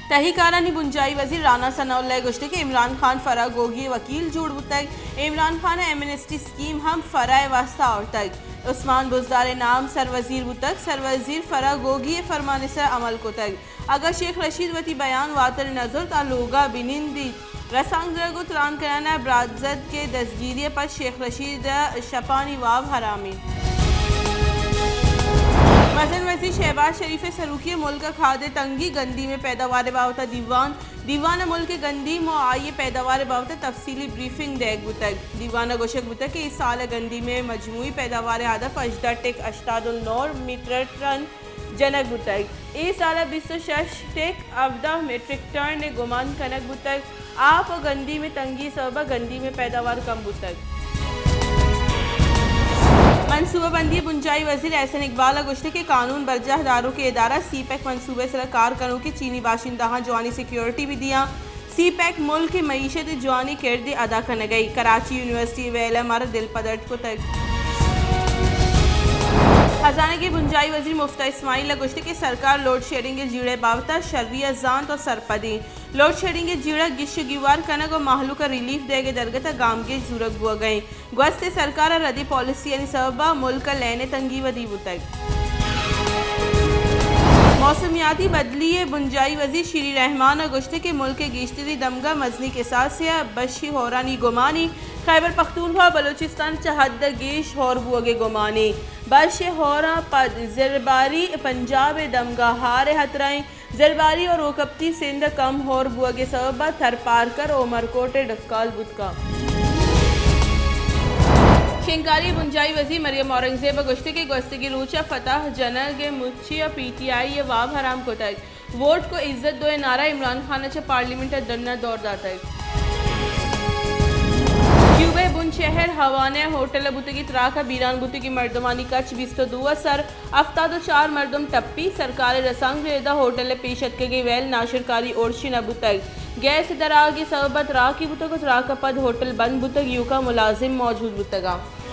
تہی کارانی بنجاہی وزیر رانا ثناء اللہ ء گوشتگ کہ عمران خان فرح گوگی ء وکیل جوڑ بوتگ، عمران خان ء ایمنسٹی اسکیم ہم فرح ء واستہ آورتگ، عثمان بزدار ء نام سروزیر بوتگ، سروزیر فرح گوگی ء فرمان ء سر عمل کتگ، اگاں شیخ رشید وتی بیان واتر نہ زرت آ لوگ ء بہ نندیت۔ رسانکدرگ ء تران کنان ء برانزتک کہ دزگیری ء پد شیخ رشید ء شپانی واب حرام انت۔ مزن وزیر شہباز شریف ء سروکی ء ملک ء کھاد ء تنگی، گندیم ء پیداوار ء بابت ء دیوان، دیوان ء ملک ء گندیم ء آئی ء پیداوار ء بابت ء تفصیلی بریفنگ دئیگ بوتگ۔ دیوان ء گوشگ بوتگ کہ اے سال ء گندیم ء مجموعی پیداوار ء ہدف ہژدہ ٹک ہشتاد ء نو میٹرک ٹن جنگ بوتگ۔ اے سال ء بیست ء شش ٹک ہبدہ میٹرک ٹن ء گمان کنگ بوتگ۔ آپ ء گندیم ء تنگی ء سبب ء گندیم ء پیداوار کم بوتگ۔ منصوبہ بندی ء بنجاہی وزیر احسن اقبال ء گوشتگ کہ قانون برجاہ داروکیں ادارہ سی پیک منصوبہ ء سرا کار کنوکیں چینی باشندہاں جوانیں سیکورٹی بہ دیاں۔ سی پیک ملک ء معیشت ء جوانیں کردے ادا کنگ ء، کراچی یونیورسٹی ء ویل ء مارا دلپدرد کتگ۔ خزانگ ء بنجاہی وزیر مفتاح اسماعیل ء گوشتگ کہ سرکار لوڈ شیڈنگ ء جیڑہ ء بابت ء شری ء زانت ء سرپد انت۔ لوڈ شیڈنگ ء جیڑہ گیش ء گیوار کنگ ء مہلوک ء ریلیف دئیگ ء درگت ء گامگیج زورگ بوگ ء انت۔ گوست ء سرکار ء ردیں پالیسیانی سبب ء ملک ء لین ء تنگی ودی بوتگ۔ موسمیاتی بدلی ء بنجاہی وزیر شیری رحمان ء گوشتگ کہ ملک ء گیشتری دمگاں مزنیں کساسے ء بشی ہورانی گمانی، خیبر پختونخوا ء بلوچستان چہ حد ء گیش ہور بوگ ء گمانی۔ بش ء ہوراں پد زرباری پنجاب ء دمگاں ہار ء ہترہ انت۔ زرباری ء روکپتی سندھ ء کم ہور بوگ ء سبب ء تھرپارکر ء عمرکوٹ ء ڈکال بوت کنت۔ شنگکاری ء بنجاہی وزیر مریم اورنگزیب ء گوشتگ کہ گوستگیں روچ ء فتح جنگ ء مچی ء پی ٹی آئی ء واب حرام کتگ۔ ووٹ کو عزت دو ء نعرہ عمران خان ء چہ پارلیمنٹ ء ڈن ء دور داتگ۔ کیوبہ ء بن شہر ہاوانا ء ہوٹل ء بوتگیں تراک ء بیران بوتگیں مردمانی کچ بیست ء دو ء سر ہفتاد ء چار مردم ٹپی، سرکار ء رسانکد ء ردا ہوٹل ء پیش اتکگیں ویل ناشرکاری اڑش نہ بوتگ۔ گیس ء درآہگ ء سبب ء تراکے بوتگ ء تراک ء پد ہوٹل بند بوتگ، ایوکا ملازم موجود بوتگ انت۔